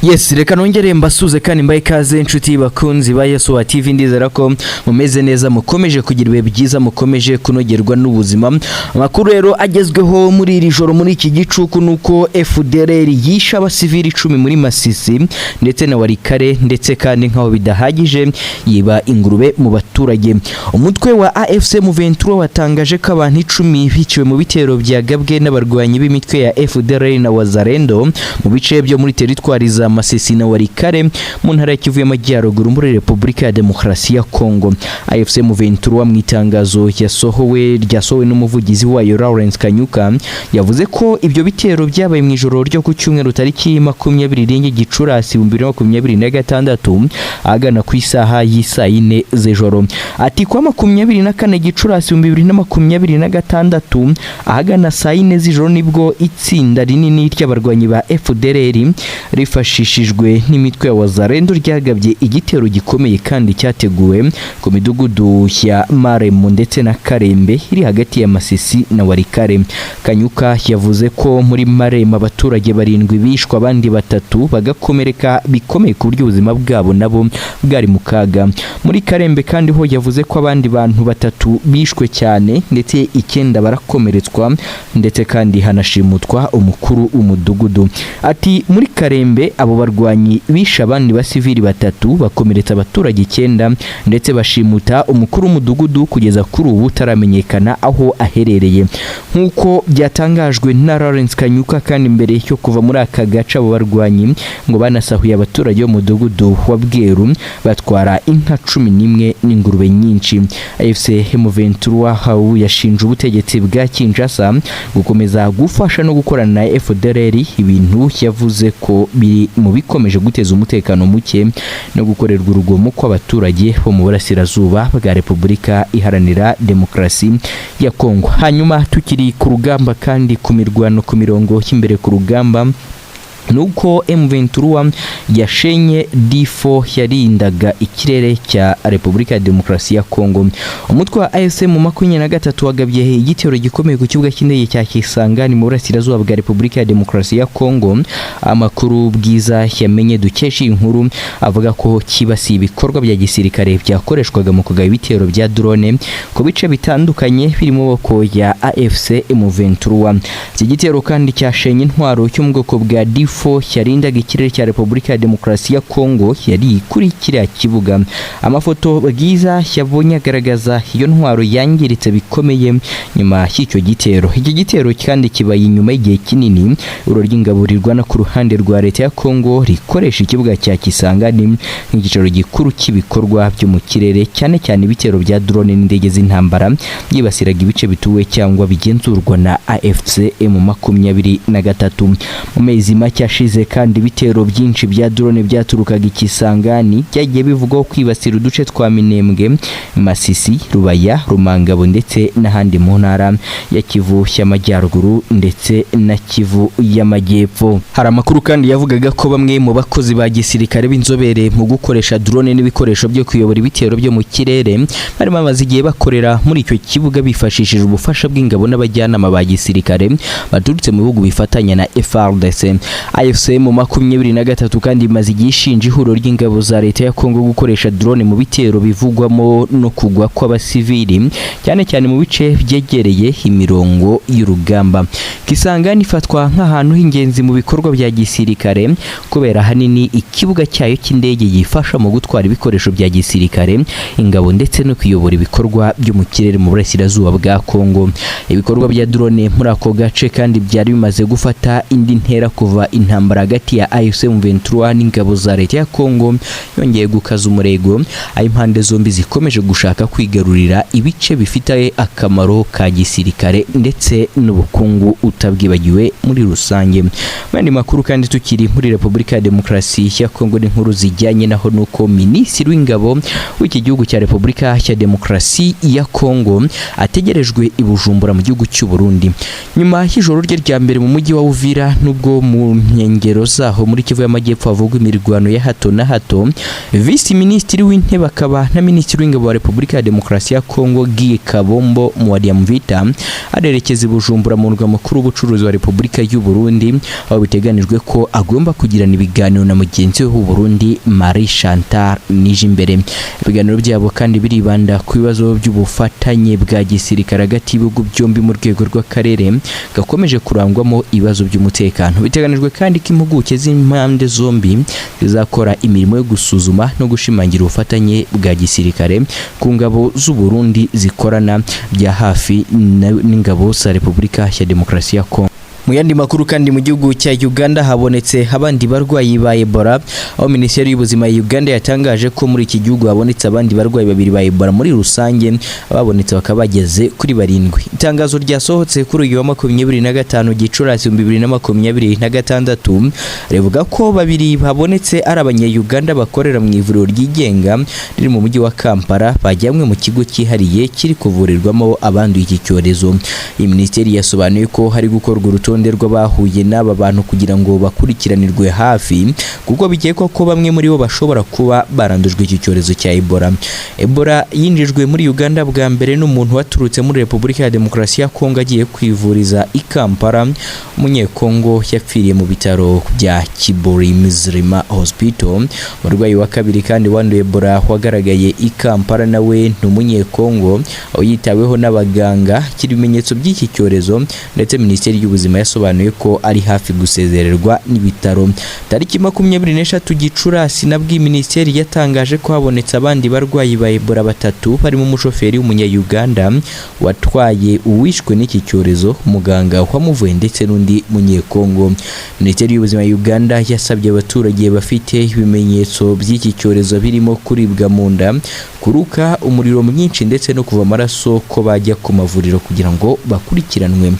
Yes, reka nongere mbasuze kandi mbaye ikaze, inshuti bakunzi ba Yesu wa TV. Ndizera ko mumeze neza, mukomeje kugira ibihe byiza, mukomeje kunogerwa n'ubuzima. Amakuru rero agezweho muri iri joro, muri iki gicuku, nuko FDLR yishe abasivili 10 muri Masisi ndetse na Walikale, ndetse kandi nkaho bidahagije yiba ingurube mu baturage. Umutwe wa AFC M23 watangaje ko abantu 10 biciwe mu bitero byagabwe n'abarwanyi b'imitwe ya FDLR na Wazalendo mu bice byo muri teritwari za Masisi na Walikale mu ntara ya Kivu y'Amajyaruguru muri Repubulika ya Demokarasi ya Kongo. AFC M23 mu itangazo yasohowe, ryasohowe n'umuvugizi wayo Lawrence Kanyuka, yavuze ko ibyo bitero byabaye mu ijoro ryo ku cyumweru tariki 21 Gicurasi 2026, ahagana ku isaha y'isaa 4 z'ijoro. Ati: "Kuwa 24 Gicurasi 2026, ahagana saa 4 z'ijoro, nibwo itsinda rinini ry'abarwanyi ba FDLR rifashishijwe n'imitwe ya Wazalendo ryagabye igitero gikomeye kandi cyateguwe ku midugudu ya Maremo ndetse na Karembe iri hagati ya Masisi na Walikale." Kanyuka yavuze ko muri Maremo abaturage barindwi bishwe, abandi batatu bagakomereka bikomeye ku buryo ubuzima bwabo nabo bwari mu kaga. Muri Karembe kandi ho yavuze ko abandi bantu batatu bishwe cyane, ndetse icyenda barakomeretswa, ndetse kandi hanashimutwa umukuru w'umudugudu. Ati: "Muri Karembe abo barwanyi bishe abandi basivili batatu, bakomeretsa abaturage icyenda, ndetse bashimuta umukuru w'umudugudu kugeza kuri ubu utaramenyekana aho aherereye." Nk'uko byatangajwe na Lawrence Kanyuka kandi, mbere yo kuva muri aka gace abo barwanyi ngo banasahuye abaturage b'umudugudu wa Bweru, batwara inka 11 n'ingurube nyinshi. AFC M23 hau yashinje ubutegetsi bwa Kinshasa gukomeza gufasha no gukorana na FDLR, ibintu yavuze ko biri mu bikomeje guteza umutekano muke no gukorerwa urugomo kw'abaturage bo mu burasirazuba bwa Repubulika Iharanira Demokarasi ya Kongo. Hanyuma tukiri ku rugamba kandi, ku mirwano ku mirongo y'imbere ku rugamba, nuko M23 yashenye D4 yarindaga ikirere cya Repubulika ya Demokarasi ya Kongo. Umutwe wa AFC M23 wagabye igitero gikomeye ku kibuga cy'indege cya Kisangani mu burasirazuba bwa Repubulika ya Demokarasi ya Kongo. Amakuru Bwiza yamenye dukesha iyi nkuru avuga ko kibasiye ibikorwa bya gisirikare byakoreshwaga mu kugaba ibitero bya drone ku bice bitandukanye biri mu maboko ya AFC M23. Iki gitero kandi cyashenye intwaro cyo mu bwoko bwa D4 yarindaga ikirere cya Repubulika ya Demokarasi ya Kongo yari kuri kiriya kibuga. Amafoto Bwiza yabonye agaragaza iyo ntwaro yangiritse bikomeye nyuma y'icyo gitero. Iki gitero kandi kibaye inyuma y'igihe kinini ihuriro ry'ingabo rirwana ku ruhande rwa leta ya Kongo rikoresha ikibuga cya Kisangani nk'icyicaro gikuru cy'ibikorwa byo mu kirere, cyane cyane ibitero bya drone n'indege z'intambara byibasiraga ibice bituwe cyangwa bigenzurwa na AFC M23. Mu mezi make ashize kandi, ibitero byinshi bya drone byaturukaga i Kisangani byagiye bivugwaho kwibasira uduce twa Minembwe, Masisi, Rubaya, Rumangabo ndetse n'ahandi mu ntara ya Kivu y'Amajyaruguru ndetse na Kivu y'Amajyepfo. Hari amakuru kandi yavugaga ko bamwe mu bakozi ba gisirikare b'inzobere mu gukoresha drone n'ibikoresho byo kuyobora ibitero byo mu kirere barimo bamaze igihe bakorera muri icyo kibuga, bifashishije ubufasha bw'ingabo n'abajyanama ba gisirikare baturutse mu bihugu bifatanya na FARDC. AFC M23 kandi imaze igihe ishinja ihuriro ry'ingabo za leta ya Kongo gukoresha drone mu bitero bivugwamo no kugwa kw'abasivili, cyane cyane mu bice byegereye imirongo y'urugamba. Kisangani ifatwa nk'ahantu h'ingenzi mu bikorwa bya gisirikare kubera ahanini ikibuga cyayo cy'indege gifasha mu gutwara ibikoresho bya gisirikare, ingabo ndetse no kuyobora ibikorwa byo mu kirere mu burasirazuba bwa Kongo. Ibikorwa bya drone muri ako gace kandi byari bimaze gufata indi ntera kuva intambara hagati ya AFC M23 n'ingabo za leta ya Kongo yongeye gukaza umurego, aho impande zombi zikomeje gushaka kwigarurira ibice bifite akamaro ka gisirikare ndetse n'ubukungu utabwibagiwe muri rusange. Mu yandi makuru kandi, tukiri muri Repubulika ya Demokarasi ya Kongo n'inkuru zijyanye naho, nuko Minisitiri w'Ingabo w'iki gihugu cya Repubulika ya Demokarasi ya Kongo ategerejwe i Bujumbura mu gihugu cy'u Burundi nyuma y'ijoro rye rya mbere mu mujyi wa Uvira, nubwo mu nkengero zaho muri Kivu y'Amajyepfo havugwa imirwano ya hato na hato. Visi Minisitiri w'Intebe akaba na Minisitiri w'Ingabo wa Repubulika ya Demokarasi ya Kongo, Guy Kabombo Muadiamvita, arerekeza i Bujumbura, mu murwa mukuru w'ubucuruzi wa Repubulika y'u Burundi, aho biteganijwe ko agomba kugirana ibiganiro na mugenzi we w'u Burundi, Marie Chantal Nijimbere. Ibiganiro byabo kandi biribanda ku bibazo by'ubufatanye bwa gisirikare hagati y'ibihugu byombi mu rwego rw'akarere gakomeje kurangwamo ibibazo by'umutekano. Biteganijwe kandi ko impuguke z'impande zombi zizakora imirimo yo gusuzuma no gushimangira ubufatanye bwa gisirikare ku ngabo z'u Burundi zikorana bya hafi n'ingabo za Repubulika ya Demokarasi ya Kongo. Mu yandi makuru kandi, mu gihugu cya Uganda habonetse abandi barwayi ba Ebola, aho Minisiteri y'Ubuzima ya Uganda yatangaje ko muri iki gihugu habonetse abandi barwayi babiri ba Ebola. Muri rusange ababonetse bakaba bageze kuri barindwi. Itangazo ryasohotse kuri uyu wa 25 Gicurasi 2026 rivuga ko babiri babonetse ari Abanya-Uganda bakorera mu ivuriro ryigenga riri mu mujyi wa Kampala, bajyanywe mu kigo cyihariye kiri kuvurirwamo abanduye iki cyorezo. Iyi minisiteri yasobanuye ko hari gukorwa urutonde rw'abahuye n'aba bantu kugira ngo bakurikiranirwe hafi, kuko bikekwa ko bamwe muri bo bashobora kuba barandujwe iki cyorezo cya Ebola. Ebola yinjijwe muri Uganda bwa mbere n'umuntu waturutse muri Repubulika ya Demokarasi ya Kongo agiye kwivuriza i Kampala. Umunyekongo yapfiriye mu bitaro bya Kibuli Mizrima Hospital. Umurwayi wa kabiri kandi wanduye Ebola wagaragaye i Kampala nawe ni Umunyekongo, aho yitaweho n'abaganga akiri ibimenyetso by'iki cyorezo, ndetse Minisiteri y'Ubuzima yasobanuye ko ari hafi gusezererwa n'ibitaro. Tariki 23 Gicurasi nabwo iyi minisiteri yatangaje ko habonetse abandi barwayi ba Ebola batatu, barimo umushoferi w'Umunya-Uganda watwaye uwishwe n'iki cyorezo, umuganga wamuvuye ndetse n'undi Munyekongo. Minisiteri y'Ubuzima ya Uganda yasabye abaturage bafite ibimenyetso by'iki cyorezo birimo kuribwa mu nda, kuruka, umuriro mwinshi ndetse no kuva amaraso ko bajya ku mavuriro kugira ngo bakurikiranwe.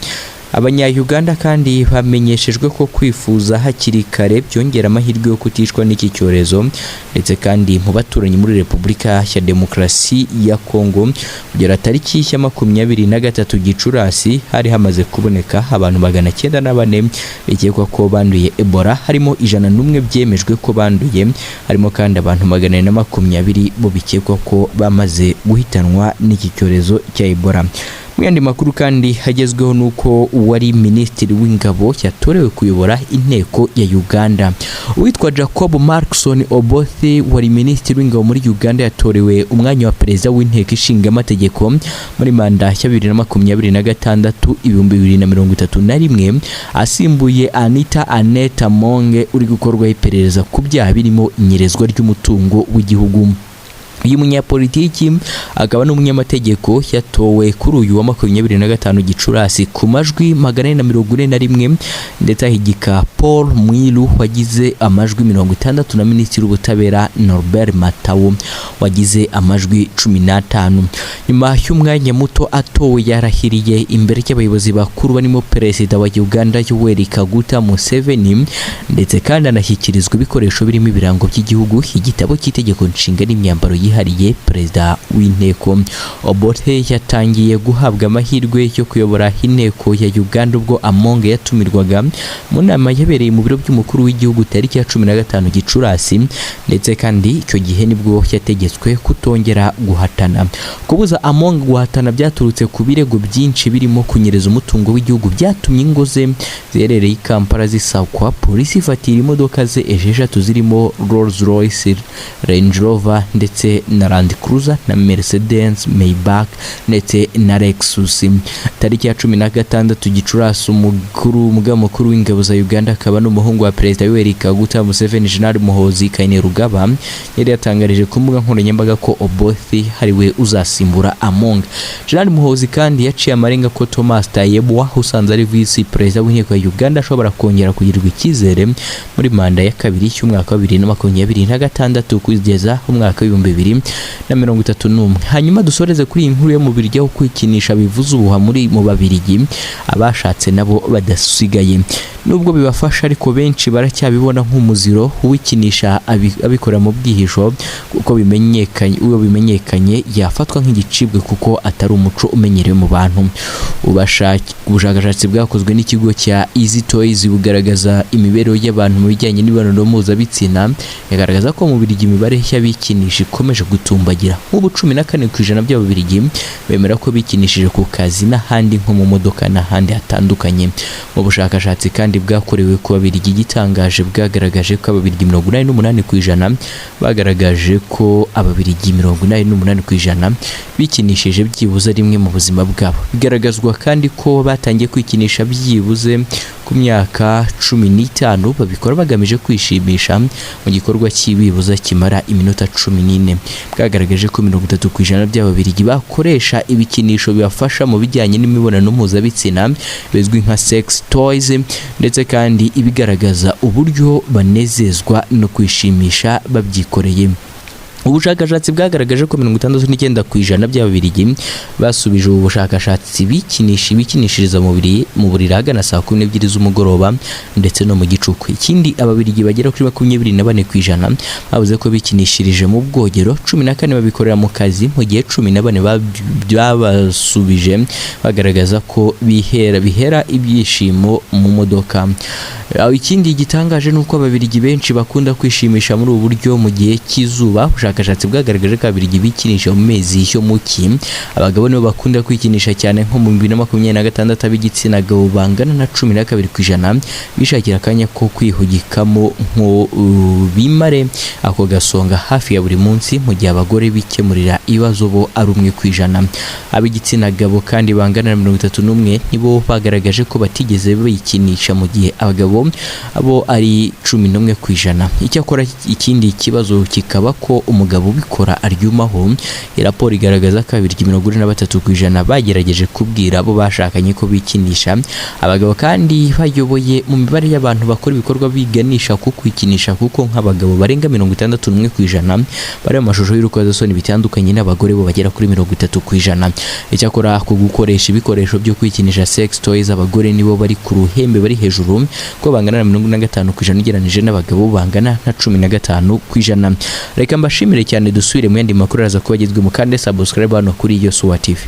Abanya-Uganda kandi bamenyeshejwe ko kwifuza hakiri kare byongera amahirwe yo kuticwa n'iki cyorezo. Ndetse kandi mu baturanyi muri Repubulika ya Demokarasi ya Kongo, kugera tariki ya 23 Gicurasi hari hamaze kuboneka abantu 904 bikekwa ko banduye Ebola, harimo 101 byemejwe ko banduye, harimo kandi abantu 420 bo bikekwa ko bamaze guhitanwa n'iki cyorezo cya Ebola. Mu yandi makuru kandi hagezweho nuko uwari Minisitiri w'Ingabo yatorewe kuyobora inteko ya Uganda. Uwitwa Jacob Markson Oboth wari Minisitiri w'Ingabo muri Uganda yatorewe umwanya wa Perezida w'Inteko Ishinga Amategeko muri manda ya 2026 2031, asimbuye Anita Annet Among uri gukorwaho iperereza ku byaha birimo inyerezwa ry'umutungo w'igihugu. Uyu munyapolitiki akaba n'umunyamategeko yatowe kuri uyu wa 25 Gicurasi ku majwi 441, ndetse ahigika Paul Mwiru wagize amajwi 60 na Minisitiri w'Ubutabera Norbert Matawo wagize amajwi 15. Nyuma y'umwanya muto atowe, yarahiriye imbere y'abayobozi bakuru barimo Perezida wa Uganda Yoweri Kaguta Museveni, ndetse kandi anashyikirizwa ibikoresho birimo ibirango by'igihugu, igitabo cy'itegeko nshinga n'imyambaro yihariye perezida w'inteko. Obote yatangiye guhabwa amahirwe yo kuyobora inteko ya Uganda ubwo Among yatumirwaga mu nama yabereye mu biro by'umukuru w'igihugu tariki ya 15 Gicurasi, ndetse kandi icyo gihe nibwo yategetswe kutongera guhatana. Kubuza Among guhatana byaturutse ku birego byinshi birimo kunyereza umutungo w'igihugu, byatumye ingo ze ziherereye i Kampala zisakwa, polisi ifatira imodoka ze esheshatu zirimo Rolls Royce, Range Rover ndetse na Land Cruiser na Mercedes Maybach ndetse na Lexus. Tariki ya 16 Gicurasi, umugaba mukuru w'ingabo za Uganda akaba n'umuhungu wa Perezida Yoweri Kaguta Museveni, General Muhoozi Kainerugaba, yari yatangarije ku mbuga nkoranyambaga ko Oboth ariwe uzasimbura Among. General Muhoozi kandi yaciye amarenga ko Thomas Tayebwa usanzwe ari visi perezida w'inteko ya Uganda ashobora kongera kugirirwa icyizere muri manda ya kabiri y'umwaka wa 2026 kugeza umwaka w'ibihumbi bibiri 231. Hanyuma dusoreze kuri iyi nkuru yo mu Bubiligi, aho kwikinisha bivuze ubuha muri mu Babirigi, abashatse nabo badasigaye. Nubwo bibafasha ariko, benshi baracyabibona nk'umuziro. Uwikinisha abikora mu bwihisho, kuko bimenyekanye, uwo bimenyekanye yafatwa nk'igicibwe, kuko atari umuco umenyerewe mu bantu. Ubushakashatsi bwakozwe n'ikigo cya Easy Toys bugaragaza imibereho y'abantu mu bijyanye n'imibonano mpuzabitsina, igaragaza ko mu Bubiligi imibare y'abikinisha ikomeje gutumbagira. Nk'ubu 14% by'Ababiligi bemera ko bikinishije ku kazi n'ahandi, nko mu modoka n'ahandi hatandukanye. Mu bushakashatsi kandi bwakorewe ku Babirigi, igitangaje bwagaragaje ko Ababiligi 88% bagaragaje ko Ababiligi 88% bikinishije byibuze rimwe mu buzima bwabo. Bigaragazwa kandi ko batangiye kwikinisha byibuze ku myaka 15, babikora bagamije kwishimisha mu gikorwa cy'ibibuza kimara iminota 14. Bwagaragaje ko 30% by'Ababiligi bakoresha ibikinisho bibafasha mu bijyanye n'imibonano mpuzabitsina bizwi nka sex toys, ndetse kandi ibigaragaza uburyo banezezwa no kwishimisha babyikoreye. Ubushakashatsi bwagaragaje ko 69% by'Ababiligi basubije ubu bushakashatsi bikinisha bikinishiriza mu buriri ahagana saa 12 z'umugoroba ndetse no mu gicuku. Ikindi, Ababiligi bagera kuri 24% bavuze ko bikinishirije mu bwogero, 14 babikorera mu kazi, mu gihe 14 babasubije bagaragaza ko bihera ibyishimo mu modoka. Ikindi gitangaje ni uko Ababiligi benshi bakunda kwishimisha muri ubu buryo mu gihe cy'izuba. Ubushakashatsi bwagaragaje ko Ababiligi bikinisha mu mezi yo mu cyi. Abagabo nibo bakunda kwikinisha cyane. Nko mu 2026, ab'igitsina gabo bangana na 12% bishakira akanya ko kwihugikamo nko bimare ako gasonga hafi ya buri munsi, mu gihe abagore bikemurira ibibazo bo ari 1%. Ab'igitsina gabo kandi bangana na 31 nibo bagaragaje ko batigeze bikinisha, mu gihe abagabo abo ari 11%. Icyakora ikindi kibazo kikaba ko umugabo ubikora aryumaho. Iyi raporo igaragaza ko Ababiligi 43% bagerageje kubwira abo bashakanye ko bikinisha. Abagabo kandi bayoboye mu mibare y'abantu bakora ibikorwa biganisha ku kwikinisha, kuko nk'abagabo barenga 61% bari mu mashusho y'urukozasoni bitandukanye n'abagore bo bagera kuri 30%. Icyakora ku gukoresha ibikoresho byo kwikinisha, sex toys, abagore nibo bari ku ruhembe, bari hejuru, ko bangana na 45% ugereranije n'abagabo bangana na 15%. Reka mbashimire cyane, dusubire mu yandi makuru araza kuba agezwe mu kandi subscribe hano kuri Yosuwa TV.